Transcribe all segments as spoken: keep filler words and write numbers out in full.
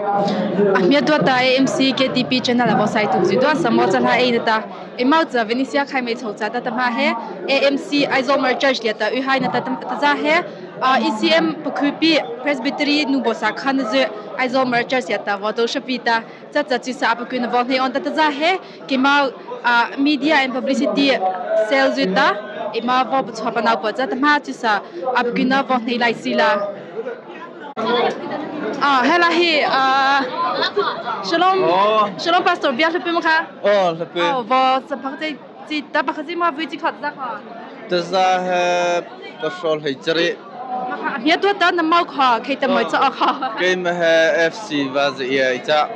A hmiatua ta A M C K T P channel a vaw sai tuk zydua, sâh maw, cha hla ei na ta. Eima cha Venetia Khaimei chô cha ta, tahmâ he A M C Aizawl Mara Church liata y hai na ta, ta, ta za he, ah, E C M pakhypi Presbytery nu bawsa kha na zy Aizawl Mara Church liata vaw to shapi ta, cha cha chi sâh a pakhyna vaw hnei aw ta, ta za he, keima, ah, media and publicity cell zy ta, eima vaw pachhuah panao pa cha tahmâ chi sâh a pakhyna vaw hnei lai sila. Ah, hela hi, ah, shalom. Oh. Shalom, Pastor, bia hluhpi ma kha? Oh, hluhpi. Oh, vaw sa pakha chi, chi ta pakha chi ma vui chi kha ta za kha? Ta za he, ka sawr hei chari. Ma kha, hmiatua ta na mau kha, khei ta mai cha kha? Keima he F C va zi ia i cha.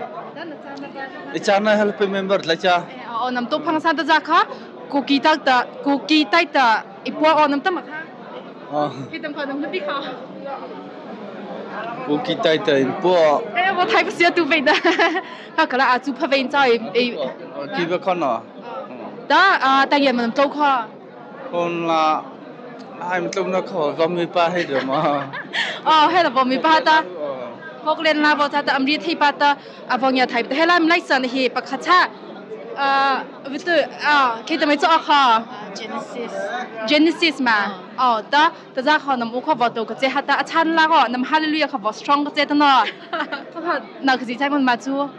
I cha na hluhpi member la cha. Eh, oh, nam to phang sa ta za kha? Kuki ta ta, Kuki tai ta, i pua oh nam ta ma kha? Ah. Khei tam kha nam hluhpi kha? Kuki tai ta i pua. Eh, vaw thai pasia tu vei ta. Kha kala a chu pha vei cha i, i. Oh, oh, ki va kha na. Ta, ah, ta ia ma nam to kha? Kon la, ai ma to na kha, vaw mi pa hei de ma. Oh, hei la vaw mi pa ta. Oh. Hok len la vaw cha ta, am ri thei pa ta. A vaw ngia thai ta, hela mi lai sâh na hi pakha cha. Ah, vitu, ah, khei ta mai cha kha? Ah, Genesis. Genesis ma. Ah. Oh, ta, ta za kha nam u kha vaw to ka che ha ta, a chan la kha, nam Hallelujah kha vaw strong ka che ta na. Kha na ka zi chai man ma chu.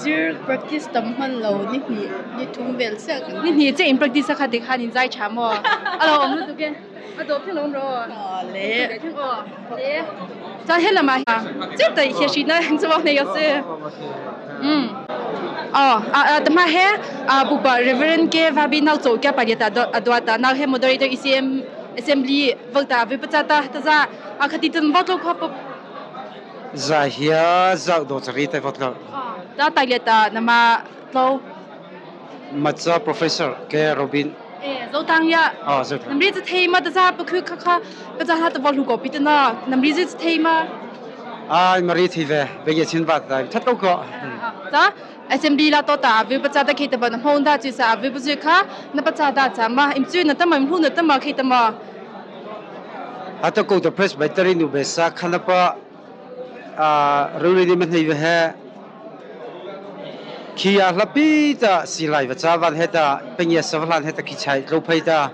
Zir practice tam man lo ni ni, ni thum vel sa ka. Ni ni che in practice kha te kha ni zai cha maw. Alo, om lu tu ke. A do phi lo ro. Oh, le. Cha hela ma ha. Chi ta hia shi na, chi vaw nei yo se. Mm. Oh, a, a, tahmâ he, a, pupa Reverend K Vabi nao chô kia pa liata a do, a do ta, nao he moderator E C M assembly vaw ta, vui pa cha ta, ta za, a khati tun vaw to kha pa. Za hia, za do chari ta vaw to. Oh, ta ta liata, nama to. Macha Professor K Robin. Eh, Zotang ya. Oh, Zotang. Namri cha thei ma ta za pakhu kha kha, pa cha ha ta vaw hlu ko pi ta na. Namri cha thei ma. Ai, mari thei ve, be ye chin ba ta, that to ko. Ah, ta, assembly la to ta, vui pa cha ta khei ta ba na hmong da chi sâh, vui pa zy kha, na pa cha da cha ma, im chu na ta ma, im hlu na ta ma, khei ta ma. Ha ta ko ta Presbytery nu be sa kha na pa, ah, ru ri ni ma hnei ve he. Khi a hlapi ta si lai va cha van he ta, peng ya sa va hlan he ta khi chai tlo phei ta.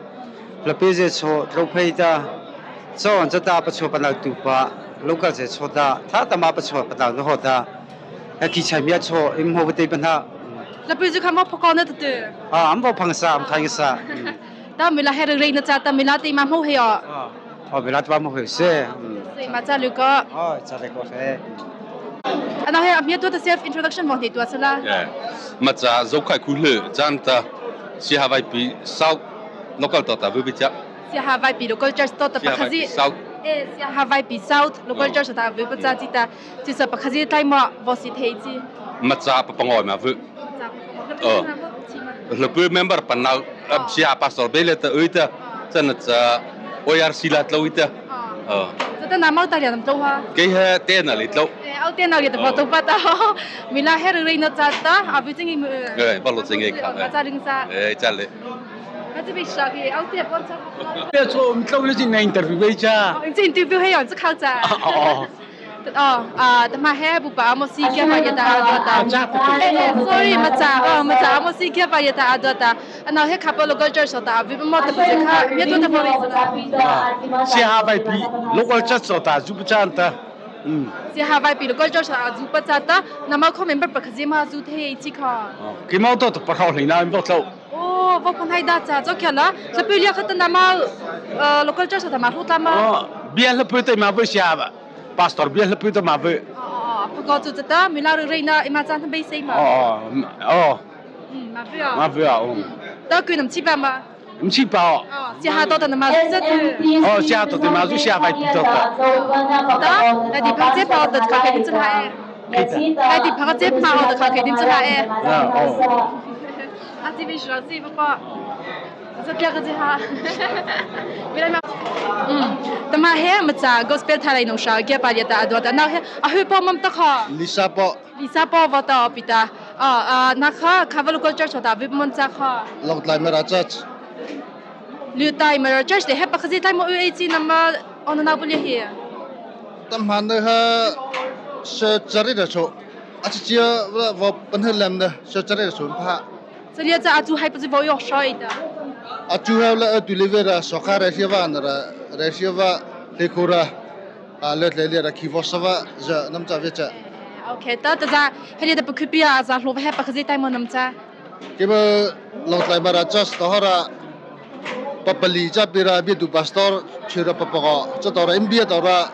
Hlapi zy chô tlo phei ta. Chô an cha ta pachhuah panao tu pa, local zy chô ta, tha ta ma pachhuah panao na ho ta. A khi chai mia chô, im ho va tei pa na. Hlapi zy kha ma pha ko na ta tu. Ah, am vaw phang sa, am thai sa. Ta mi la he rei na cha ta mi la te ma hmô he aw. Ah. Oh, mi la te ma hmô he se. Mm. Se ma cha lu ko. Oh, cha le ko se. Ano he, a hmia tua ta self introduction mo he tua sala. Yeah. Ma cha Zokhai Khuhlei chan ta. Siaha Vaipi South local to ta vui pi cha. Siaha Vaipi local church to ta Siaha Pakhazi. Vaipi South. Eh, Siaha Vaipi South local church ta vui pa cha chi ta. Chi sa Pakhazi tai mo vo si thei chi. Ma cha pa pangoi ma vui. Oh. Hlapi member panao, ah, siaha pastor bie le ta ui ta, cha na cha O R C la tlo ui ta. Ah. Oh. Cha ta na mau ta lia nam tlo ha. Kei he te na li tlo. Eh, au te na lia ta pho to pa ta. Mi la he rei na cha ta, a vui ching i mu. Eh, ba lo ching i kha. Ba cha ling sa. Eh, cha le. Ka chi bi sa ki, au te pon cha. Te cho mi tlo le chi na interview bei cha. Oh, chi interview he yon cha khau cha. Oh. Oh, ah, tahmâ he pupa Amosi kia pa ya ta a do ta. Eh, eh, sorry, ma cha, oh, ma cha Amosi kia pa ya ta a do ta. Ano he khâpa local church ta vui pa mo ta pa kha, mi tu ta pa. Ah, Siaha Vaipi local church ta zu pa cha ta. Hmm. Siaha Vaipi local church ta zu pa cha ta. Nama kho member Pakhazi ma zu thei chi kha. Oh, ki mau to ta pa hau hlei na mi bo tlo. Oh, bo pa nai da cha, cho kia la. Sa pi lia kha ta nama, eh, local church ta ma hlu ta ma. Oh, bia la pu te ma vui sia ba. Pastor bia hlapi ta ma vui. Oh, oh, oh, pha ko chu cha ta, mi la rei na, eima cha na bei sei ma. Oh, oh, oh. Hmm, ma vui ah. Ma vui ah, oh. Ta ku nam chi pa ma. Nam chi pa oh. Oh, Siaha to ta na ma zu cha tu. Oh, Siaha to ta ma zu Siaha Vaipi to ta. Ta, na di pa che pa ta ka ke ni cha la eh. Ka di pa che pa ta ka ke ni cha la eh. Ah, oh. A ti bi shra si pa pa. Sa pia ka chi ha. Bila ma. Mm. Tahmâ he ma cha gospel thalai no sha kia pa lia ta a do ta. Na he a hu pa mam ta kha. Lisa pa. Lisa pa va ta pi ta. Ah, ah, na kha khâpa local church ta vui pa mo cha kha. Lawngtlai Mara Church. Lawngtlai Mara Church le he Pakhazi tlai mo u ei chi nama ona na bu le he. Tahmâ na ha. Sachari da cho. Achi chia va va panha lam da sachari da cho pha. Sachari cha achu hai pa chi va yo shoi da. Achu hai la atu leve ra sokha ra sia va na ra ra sia va le ko ra. A le le le ra ki va sa va za nam cha ve cha. Okay, ta ta za hele da pakhupi a za hlo va he pakhazi tai mo nam cha. Keima Lawngtlai Mara Church tawhara, papali cha pira bietu pastor chira papako cha tawra M B A tawra,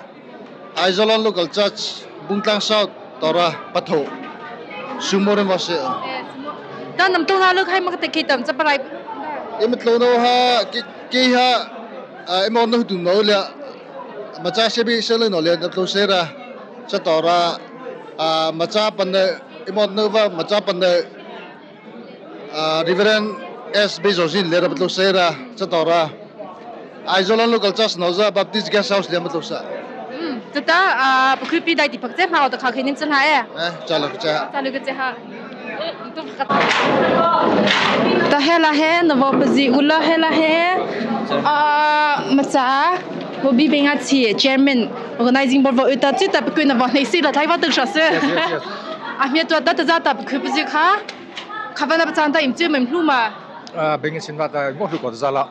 Aizawl Local Church Bungtlang South tawra patho. Sumo rin vase. Ta nam tawna lo khai mak te kei tam cha parai. Keima tlona ha ke ke ha a imo no tu no le macha se bi se le no le na tlo se ra cha tawra a macha pan ne imo no va macha pan ne Ah, Reverend S. Bezozin le ra patlo se ra, cha tawra. Aizawl Local Church no za Baptist Guest House le matlo sa. Hmm, cha ta, ah, pakhupi dai ti phak che ma ta kha khe nim cha la e. Eh, cha lo cha. Cha lo cha ha. Ta he la he, na va pazi u la he la he. Ah, macha, bo bi benga chi chairman, organizing board va u ta chi ta pakhui na va nei si la thai va tu sa se. Yes, yes, yes. A mi tu ta ta za ta pakhui pazi kha. Kha va na pachâ ta im chu mem hlu ma. Ah, bengin sin va ta mo hlu ko za la.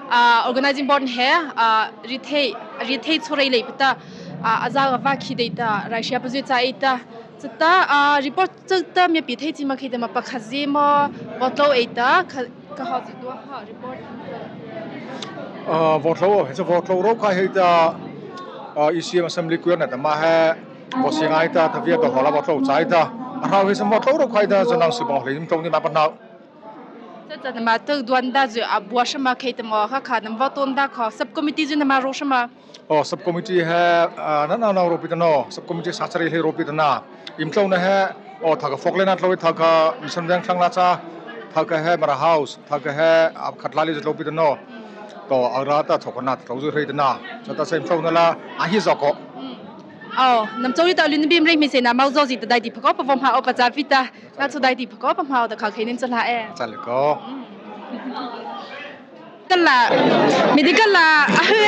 Ah, organizing board he, ah, rithei, rithei chorei lei pata, ah, a za va khi dei ta, rai sia pa zui cha ei ta. Cha ta, ah, report cha ta mi pi thei chi ma khi ta ma pakhazi mo, botlo ei ta, kha, kha ha zu dua ha report. Ah, botlo, he cha botlo ro kha hei ta, ah, E C M assembly kuya na ta ma he, bo si ngai ta, ta via ta hola botlo chai ta. A rau he sa botlo ro khai ta, cha nang si botlo lim tong ni ma pa nau. Cha cha nama tu duan da zu a bua sama khei ta mo kha kha nama va ton da kha sub committee zu nama ro sama. Oh, sub committee he, ah, na na na ro pi ta no. Sub committee sa chari le ro pi ta na. Im tlo na he, oh, tha ka fok le na tlo tha ka mission veng thlang na cha. Tha ka he Mara House, tha ka he, ah, khat la le tlo pi ta no. To, a ra ta tho ka na tlo zu rei ta na. Cha ta sa im tlo na la, a hi zo ko. Oh, nam chau ta lu ni bim rei mi se na mau zo zi ta dai di phako pa vom ha o pa cha pi ta. Nga chu dai ti phako pa hmao ta kha khei nim cha la e. Cha le ko. Kala, medical la, a he.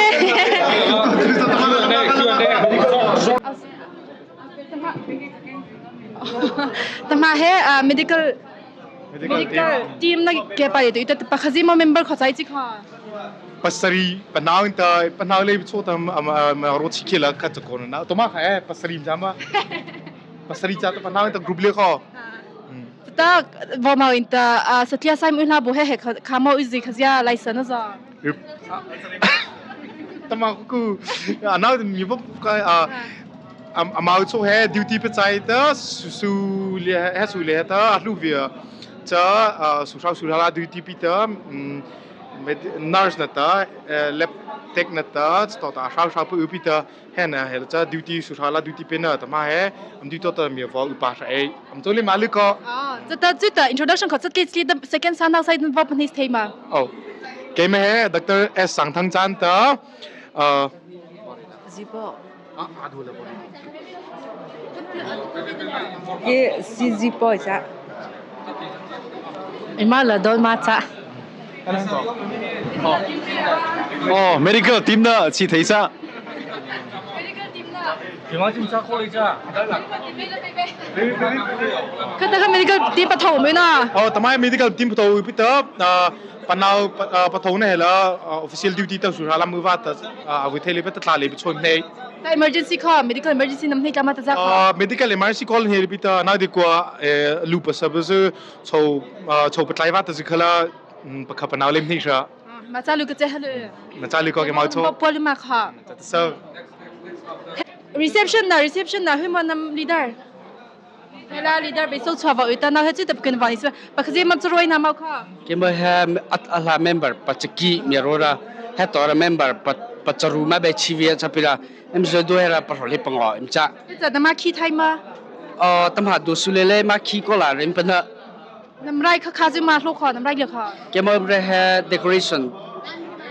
Tama he, ah, medical, medical team na ke pa ye tu ita pakhazi mo member kho chai chi kha. Pasari, panau ta, panau le cho ta, am, am, ro chi khela kha cha ko na. Toma kha e, pasari jama. Pasari cha ta panau ta group le kho. Hmm. Ta va mau in ta, ah, satlia sai mu la bo he he kha, kha mau izi khazia lai sa na za. Ip. Ta ma ku, ah, nau mi bo ka, ah, am, amau cho he duty pe chai ta, su, su le, he su le ta, a hlu via. Cha, ah, su sau su la duty pi ta, mm, med-, nurse na ta, eh, lab tech na ta, sto ta, sau sau pu pi ta, He na, he cha duty su sa la duty pe na, ta ma he, am duty to ta mi va upa sa e, am chole ma lu ko. Ah, cha ta, cha ta introduction kho cha ke chi ta second sa na sai va panis thei ma. Oh. Keima he, Doctor S Sangthangchan ta, ah, Zipo. Ah, adu le bo. Ke si Zipo cha. Ima la don ma cha. Oh, medical team na chi thei sa. Kha ta kha medical team pathau mai na. Oh, ta ma medical team pathau pi ta, ah, panau, pa, ah, pathau na he la, ah, official duty ta su sa lam va ta, ah, avu thei le pa ta tla le pi choi nei. Ta emergency kha, medical emergency nam nei ta ma ta za kha. Ah, medical emergency call nei pi ta, na di kwa, eh, lu pa sa ba zu, chau, ah, chau pa tlai va ta zu kha la, mm, pa kha panau le nei sa. Ah, ma cha lu ka che ha le. Ma cha lu ko ke mau cho. Pa, pa lu ma kha. Cha ta so. Reception na, reception na, hui ma nam leader. He la leader be so chua va u ta na he chi ta kun va ni sa. Pa kha je ma cha roi na mau kha. Keima he at a la member pa cha ki mi ro ra. He to ra member pa, pa cha ru ma be chi vi cha pi ra. Em zo do he ra pa ro le pa ngo em cha. He cha na ma khi thai ma. Oh, tam ha do su le le ma khi ko la rem pa na. Nam rai kha kha zi ma hlo kha, nam rai le kha. Keima re he decoration.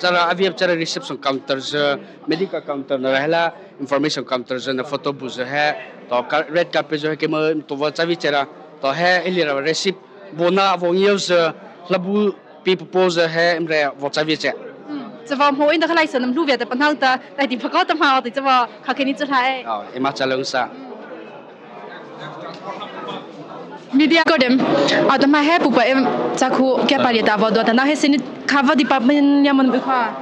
Cha ra avi cha ra reception counter ze, medical counter na ra he la information counter ze na photo booth ze he. To ka-, red carpet ze he keima to va cha vi che ra. To he ili ra receipt bo na vo ngiau ze la bu pi pu po ze he em re vo cha vi che. Hmm. Cha va mo in da kha lai sa nam hlu via ta pa nau ta, tai ti pa ko ta ma ti cha va kha ke ni cha lai. Oh, ema cha long sa. Hmm. Media ko dem. Atahmâ he pupa em chakhu kei pa liata vaw duah ta na he sini khava department liata ma na bikha.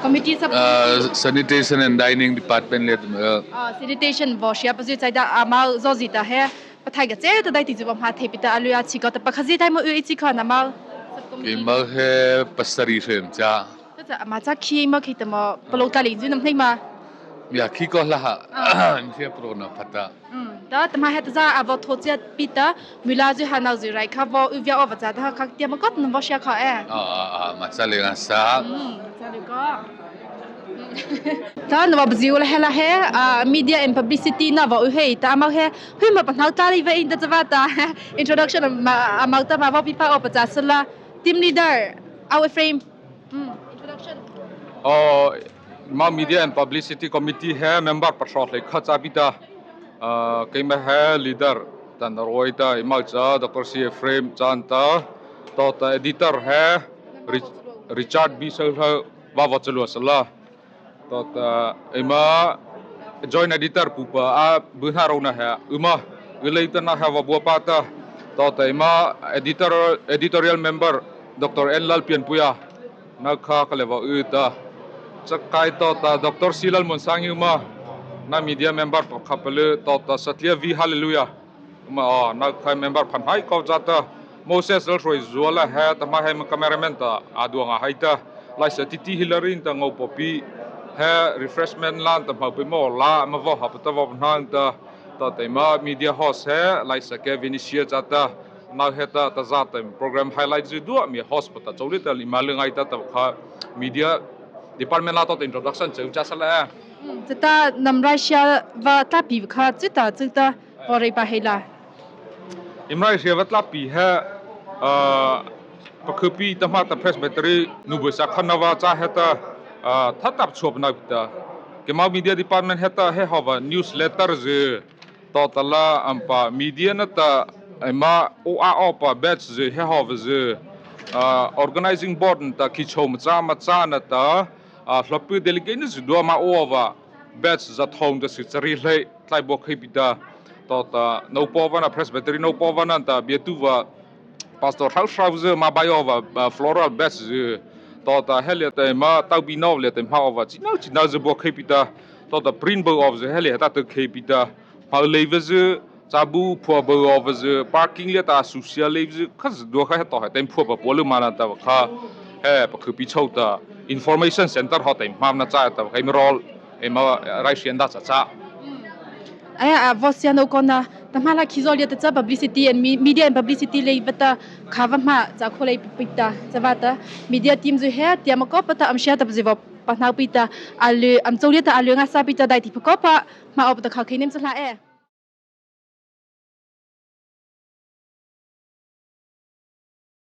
Committee sub. Uh, sanitation and dining department liata. Uh, sanitation vaw hia pazi chai ta ama zo zi ta he. Pathai ka che ta dai ti zu vaw ma thei pi ta alu a chi ko ta pakhazi thai mo u i chi ko na ma. Subcommittee. Kei ma he pasari hrem cha. Tata ama cha khi ma khi ta ma palo ta ling zu nam nei ma. Ya khi ko la ha. Ah. Hia pro na phata. Mm. Ta tahmâ he ta za a vaw tho chia pi ta mula zu ha nau zu rai kha vaw u via o va cha ta kha tia ma kot na vaw hia kha e. Ah, ah, ah, ma cha le na sa. Mm, cha le ko. Ta na vaw bzi u la he la he, ah, media and publicity na vaw u he ta ama he, hui ma pa nau ta li ve in ta cha va ta. Introduction ma, ama ta ma vaw pi pa o pa cha sa la. Team leader, our frame. Hmm, introduction. Oh, ma Media and Publicity Committee he member pahrawh hlei kha cha pi ta. Ah, keima he leader ta na roi ta, eima cha Doctor C. Ephraim Chan ta, tawhta editor he Ri-, Richard B. Sawlha va vaw chalua sala. Tawhta eima joint editor pupa a bu hna rona he, eima, elei ta na he va bua pa ta. Tawhta eima editor, editorial member Doctor N. Lalpianpuia, na kha ka le va u ta. Chakai tawhta Doctor C. Lalmuansang eima, na media member pakha palu, tawhta Satlia V. Hallelujah. Eima, oh, na khai member pha hnai ko cha ta. Moses Lalhruaizua la he, tahmâ he ma cameraman ta, a duang a hai ta. Laisa Titi Hillary ta ngô papi. He refreshment la ta hmao pi mo la, ma vaw ha pa ta vaw hnang ta. Tawhta eima media host he, Laisa Kevin Isia cha ta. Na he ta, ta za ta program highlight zu dua mi host pa ta chô li ta li ma le ngai ta ta kha media department la tawhta introduction chô cha sala. Hmm, cha ta nam rai sia va ta pi kha chu ta chu ta. Vaw rei pa hei la. Eima rai hria va tla pi he, ah, pakhupi tahmâ ta Presbytery nu bu sa khan na va cha he ta, ah, tha tap chuap na pi ta. Keima media department he ta he haw va newsletter zy. Tawhta la ama pa media na ta eima o a o pa batch zy he haw va zy. Ah, organizing board na ta khi chô ma cha ma cha na ta, ah, hlapi delegate na zy dua ma o va batch za thawng ta si chari hlei. Tlai bua khei pi ta, tawhta, nôpaw va na Presbytery nôpaw va na ta, biatu va, pastor hrau hrau zy, ma bai o va, ah, floral batch zy, tawhta, he liata ma, tau bi nô liata ma o va, chi nau, chi nau zy bua khei pi ta, tawhta, print bua o va zy, he liata ta khei pi ta, ma lei va zy, cha bu phua bua o va zy, parking liata, susia lei va zy, kha zy dua kha he tawh he, tem phua ba pua lu ma na ta va kha, he, pakhupi chô ta, information center haw tem ma na cha ta va kha, eima rôl, Eima rai hria nda cha cha. Aya, a, vaw sia no kona, tahmâ la khizaw liata cha publicity and me-, media and publicity lei vâta, kha va ma cha kho lei pi ta, cha vâta, media team zy he, tia ma ko pa ta ama sia ta zy vaw pa hnau pi ta, alu, ama chô liata alu nga sa pi ta daihti pa ko pa, ma o pa ta kha khei nem cha hla e.